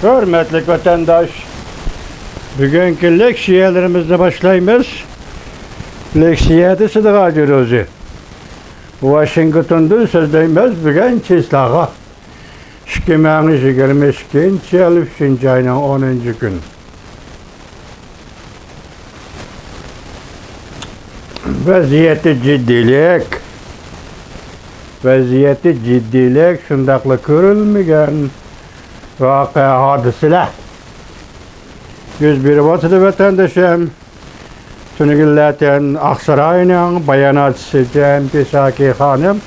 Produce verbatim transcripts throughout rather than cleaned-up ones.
ھۆرمەتلىك ۋەتەنداش، بۈگۈنكى لېكسىيەلىرىمىزنى باشلايمىز. لېكسىيە دېسىدىغا جۈرۈزى. ۋاشىنگتوندىن سۆزلەيمىز بۈگۈن چىسلاغا. ئىككى مىڭ يىگىرمە ئىككىنچى يىل ئۈچىنچى ئاينىڭ ئونىنچى كۈنى. ۋەزىيىتى جىددىيلىك، ۋەزىيىتى جىددىيلىك، شۇنداقلا كۆرۈلمىگەن ۋەقە، ھادىسىلەر يۈز بېرىۋاتىدۇ، ۋەتەندىشىم. تۈنۈگۈنلەتەن ئاقساراينىڭ باياناتچىسى جەمپىساكى خانىم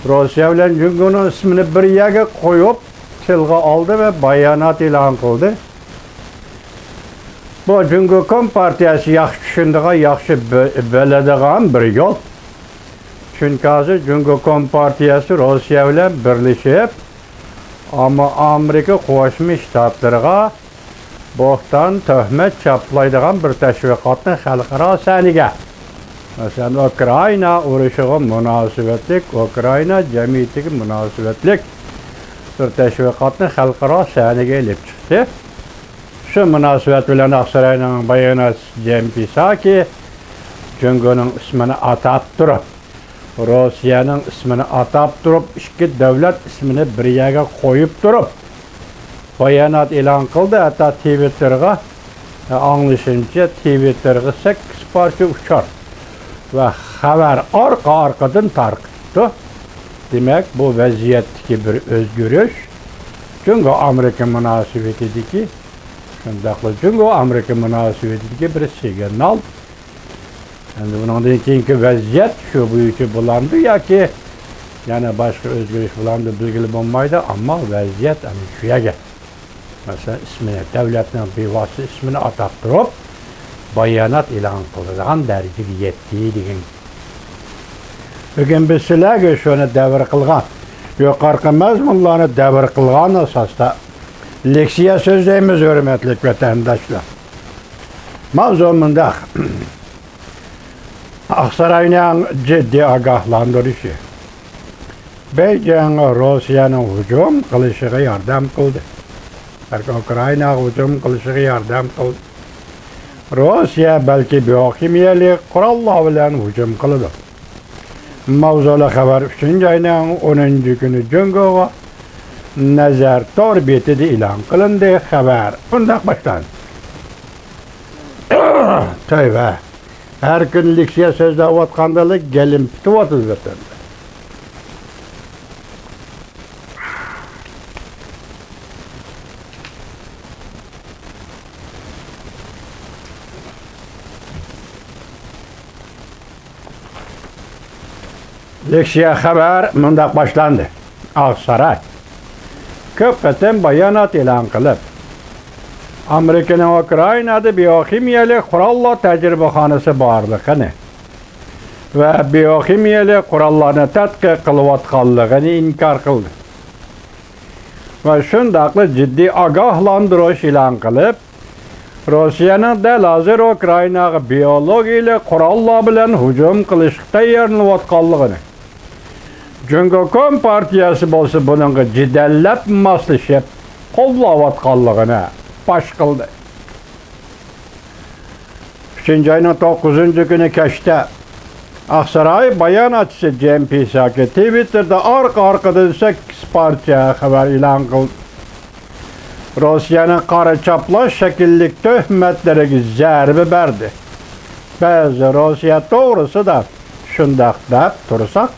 روسىيە بىلەن جۇڭگونىڭ ئىسمىنى بىر يەرگە قويۇپ تىلغا ئالدى ۋە بايانات ئېلان قىلدى. بۇ جۇڭگو كومپارتىيەسى ياخشى چۈشىنىدىغان، ياخشى بى-، بىلىدىغان بىر يول. چۈنكى ھازىر جۇڭگو كومپارتىيەسى روسىيە بىلەن بىرلىشىپ، ئەمما ئامېرىكا قوشما شتاتلىرىغا بوھتان، تۆھمەت چاپلايدىغان بىر تەشۋىقاتنى خەلقئارا سەھنىگە، مەسىلەن، ئۇكرائىنا ئۇرۇشىغا مۇناسىۋەتلىك، ئۇكرائىنا جەمئىيىتىگە مۇناسىۋەتلىك بىر تەشۋىقاتنى خەلقئارا سەھنىگە ئېلىپ چىقتى. شۇ مۇناسىۋەت بىلەن ئاقساراينىڭ باياناتچىسى جېن پىساكى جۇڭگونىڭ ئىسمىنى ئاتاپ تۇرۇپ، روسىيەنىڭ ئىسمىنى ئاتاپ تۇرۇپ، ئىككى دۆلەت ئىسمىنى بىر يەرگە قويۇپ تۇرۇپ، بايانات ئېلان قىلدى. ھەتتا تىۋىتتېرغا، ئاڭلىشىمچە، تىۋىتتېرغا سەككىز پارچە ئۇچار ۋە خەۋەر ئارقا-ئارقىدىن تارقىتىپتۇ. دېمەك، بۇ ۋەزىيەتتىكى بىر ئۆزگىرىش، جۇڭگو ئامېرىكا مۇناسىۋىتىدىكى، شۇنداقلا جۇڭگو ئامېرىكا مۇناسىۋىتىدىكى بىر سىگنال. ئەمدى بۇنىڭدىن كېيىنكى ۋەزىيەت شۇ بويىچە بولامدۇ ياكى يەنە باشقا ئۆزگىرىش بولامدۇ بىلگىلى بولمايدۇ، ئەمما ۋەزىيەت ئەنە شۇ يەرگە. مەسىلەن، ئىسمىنى، دۆلەتنىڭ بىۋاسىتە ئىسمىنى ئاتاپ تۇرۇپ، بايانات ئېلان قىلىدىغان دەرىجىگە يەتتى دېگەن. بۈگۈن بىز سىلەرگە شۇنى دەۋر قىلغان، يۇقىرىقى مەزمۇنلارنى دەۋر قىلغان ئاساستا لېكسىيە سۆزلەيمىز، ھۆرمەتلىك ۋەتەنداشلار. ماۋزۇ مۇنداق. ئاقساراينىڭ جىددىي ئاگاھلاندۇرۇشى. بېيجىڭ روسىيەنىڭ ھۇجۇم قىلىشىغا ياردەم قىلدى. بەلكى ئۇكرائىناغا ھۇجۇم قىلىشىغا ياردەم قىلدى. روسىيە بەلكى بىوخىمىيەلىك قوراللار بىلەن ھۇجۇم قىلىدۇ. ماۋزۇلۇق خەۋەر ئۈچىنچى ئاينىڭ ئونىنچى كۈنى جۇڭگوغا نەزەر تور بېتىدە ئېلان قىلىندى. خەۋەر مۇنداق باشلاندى. تۆۋە. ھەر كۈنى لېكسىيە سۆزلەۋاتقاندىلا گېلىم پۈتۈۋاتىدۇ ۋەتەندە. لېكسىيە خەۋەر مۇنداق باشلاندى. ئاقساراي كۆپ قېتىم بايانات ئېلان قىلىپ، ئامېرىكىنىڭ ئۇكرائىنادا بىوخىمىيەلىك قوراللار تەجرىبىخانىسى بارلىقىنى ۋە بىوخىمىيەلىك قوراللارنى تەتقىق قىلىۋاتقانلىقىنى ئىنكار قىلدى. ۋە شۇنداقلا جىددىي ئاگاھلاندۇرۇش ئېلان قىلىپ، روسىيەنىڭ دەل ھازىر ئۇكرائىناغا بىئولوگىيەلىك قوراللار بىلەن ھۇجۇم قىلىشقا تەييارلىنىۋاتقانلىقىنى، جۇڭگو كومپارتىيەسى بولسا بۇنىڭغا جېدەللەپ ماسلىشىپ قوللاۋاتقانلىقىنى پاش قىلدى. ئۈچىنچى ئاينىڭ توققۇزىنچى كۈنى كەچتە ئاقساراي باياناتچىسى جېن پىساكى تىۋىتتېردا ئارقا-ئارقىدىن سەككىز پارچە خەۋەر ئېلان قىلدى. روسىيەنىڭ قارا چاپلاش شەكىللىك تۆھمەتلىرىگە زەربە بەردى. بىز روسىيە توغرىسىدا شۇنداق دەپ تۇرساق،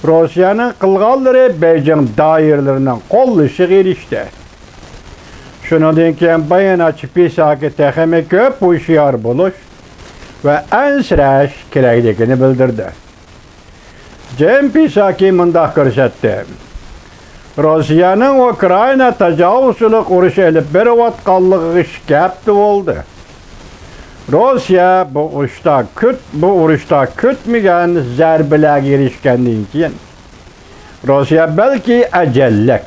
روسىيەنىڭ قىلغانلىرى بېيجىڭ دائىرىلىرىنىڭ قوللىشىغا ئېرىشتى. شۇنىڭدىن كېيىن باياناتچى پىساكى تېخىمۇ كۆپ ھوشيار بولۇش ۋە ئەنسىرەش كېرەكلىكىنى بىلدۈردى. جېن پىساكى مۇنداق كۆرسەتتى: روسىيەنىڭ ئۇكرائىنا تاجاۋۇزچىلىق ئۇرۇشى ئېلىپ بېرىۋاتقانلىقىغا ئىككى ھەپتە بولدى. روسىيە بۇ ئۇرۇشتا كۈت-، بۇ ئۇرۇشتا كۈتمىگەن زەربىلەرگە ئېرىشكەندىن كېيىن، روسىيە بەلكى ئەجەللىك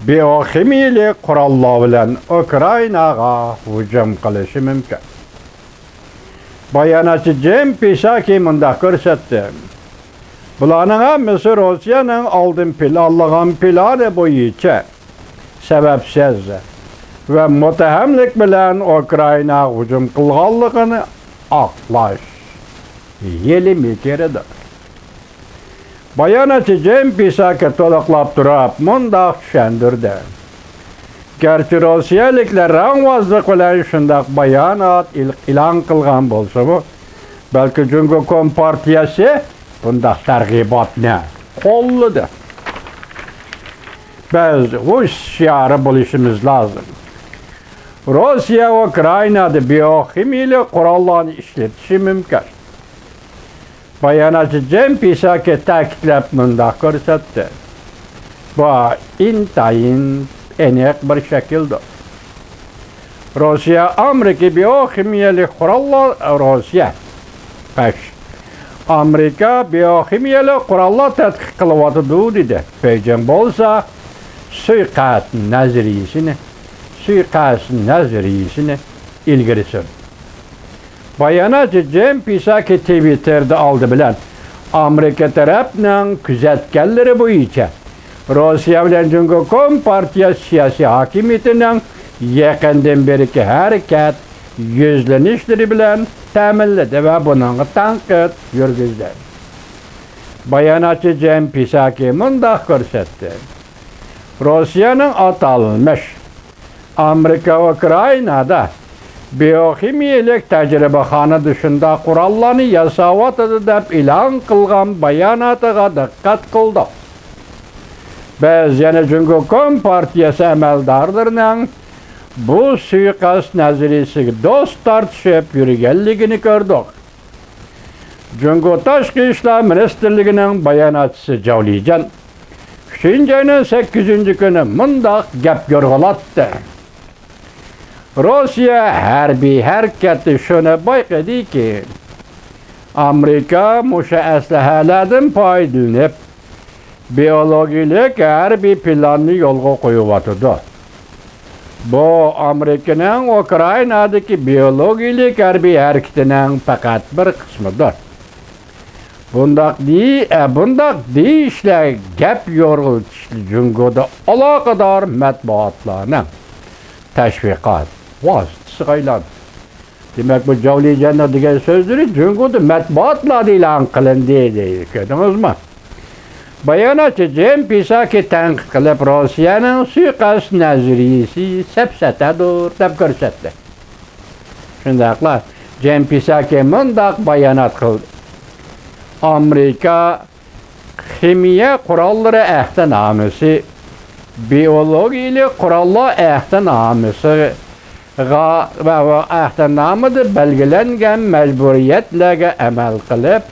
بىئوخىمىيىلىك قوراللار بىلەن ئۇكرائىناغا ھۇجۇم قىلىشى مۇمكىن. باياناتچى جېن پىساكى مۇنداق كۆرسەتتى: بۇلارنىڭ ھەممىسى روسىيەنىڭ ئالدىن پىلانلىغان پىلانى بويىچە سەۋەبسىز ۋە مۇتتەھەملىك بىلەن ئۇكرائىناغا ھۇجۇم قىلغانلىقىنى ئاقلاش ھىيلە مىكىرىدۇر. باياناتچى جېن پىساكى تولۇقلاپ تۇرۇپ مۇنداق چۈشەندۈردى: گەرچە روسىيەلىكلەر رەڭۋازلىق بىلەن شۇنداق بايانات ئېل-، ئېلان قىلغان بولسىمۇ، بەلكى جۇڭگو كومپارتىيەسى بۇنداق تەرغىباتنى قوللىدى. بىز ھوشيار بولۇشىمىز لازىم. روسىيە ئۇكرائىنادا بىئوخىمىيەلىك قوراللارنى ئىشلىتىشى مۇمكىن. باياناتچى جېن پىساكى تەكىتلەپ مۇنداق كۆرسەتتى: بۇ ئىنتايىن ئېنىق بىر شەكىلدۇر. روسىيە ئامېرىكا بىئوخىمىيەلىك قوراللار، روسىيە، باش، ئامېرىكا بىئوخىمىيەلىك قوراللار تەتقىق قىلىۋاتىدۇ، دېدى. بېيجىڭ بولسا سۇيىقەست نەزەرىيىسىنى، سۇيىقەست نەزەرىيىسىنى ئىلگىرى سۈردى. باياناتچى جېن پىساكى تىۋىتتېردا ئالدى بىلەن ئامېرىكا تەرەپنىڭ كۆزەتكەنلىرى بويىچە روسىيە بىلەن جۇڭگو كومپارتىيە سىياسىي ھاكىمىيىتىنىڭ يېقىندىن بېرىكى ھەرىكەت يۈزلىنىشلىرى بىلەن تەمىنلىدى ۋە بۇنىڭغا تەنقىد يۈرگۈزدى. باياناتچى جېن پىساكى مۇنداق كۆرسەتتى: روسىيەنىڭ ئاتالمىش ئامېرىكا ئۇكرائىنادا بىئوخىمىيەلىك تەجرىبىخانىدا شۇنداق قوراللارنى ياساۋاتىدۇ دەپ ئېلان قىلغان باياناتىغا دىققەت قىلدۇق. بىز يەنە جۇڭگو كومپارتىيەسى ئەمەلدارلىرىنىڭ بۇ سۇيىقەست نەزەرىيىسىگە دوست تارتىشىپ يۈرگەنلىكىنى كۆردۇق. جۇڭگو تاشقى ئىشلار مىنىستىرلىكىنىڭ باياناتچىسى جاۋ لىجيەن ئۈچىنچى ئاينىڭ سەككىزىنچى كۈنى مۇنداق گەپ يورغىلاتتى: روسىيە ھەربىي ھەرىكەتتە شۇنى بايقىدىكى، ئامېرىكا مۇشۇ ئەسلىھەلەردىن پايدىلىنىپ، بىئولوگىيىلىك ھەربىي پىلاننى يولغا قويۇۋاتىدۇ. بۇ ئامېرىكىنىڭ ئۇكرائىنادىكى بىئولوگىيىلىك ھەربىي ھەرىكىتىنىڭ پەقەت بىر قىسمىدۇر. بۇنداق دېي-، ئە، بۇنداق دېيىشلەر گەپ يورغىلىتىش جۇڭگودا ئالاقىدار مەتبۇئاتلارنىڭ تەشۋىقات ۋاسىتىسىغا ئايلاندى. دېمەك، بۇ جاۋ لىجيەننىڭ دېگەن سۆزلىرى جۇڭگودا مەتبۇئاتلاردا ئېلان قىلىندى، دەيدۇ. كۆردىڭىزمۇ؟ باياناتچى جېن پىساكى تەنقىد قىلىپ، روسىيەنىڭ سۇيىقەست نەزەرىيىسى سەپسەتەدۇر، دەپ كۆرسەتتى. شۇنداقلا جېن پىساكى مۇنداق بايانات قىلدى: ئامېرىكا خىمىيە قوراللىرى ئەھدىنامىسى، بىئولوگىيىلىك قوراللار ئەھدىنامىسىغا ۋە، ۋە ئەھدىنامىدا بەلگىلەنگەن مەجبۇرىيەتلەرگە ئەمەل قىلىپ،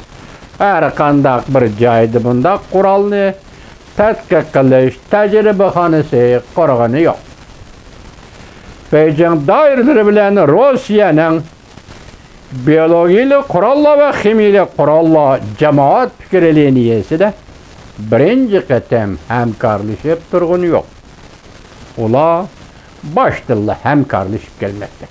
ھەر قانداق بىر جايدا بۇنداق قورالنى تەتقىق قىلىش تەجرىبىخانىسى قۇرغىنى يوق. بېيجىڭ دائىرىلىرى بىلەن روسىيەنىڭ بىئولوگىيىلىك قوراللار ۋە خىمىيىلىك قوراللار جامائەت پىكرى لىنىيەسىدە بىرىنچى قېتىم ھەمكارلىشىپ تۇرغىنى يوق. ئۇلار باشتىنلا ھەمكارلىشىپ كەلمەكتە.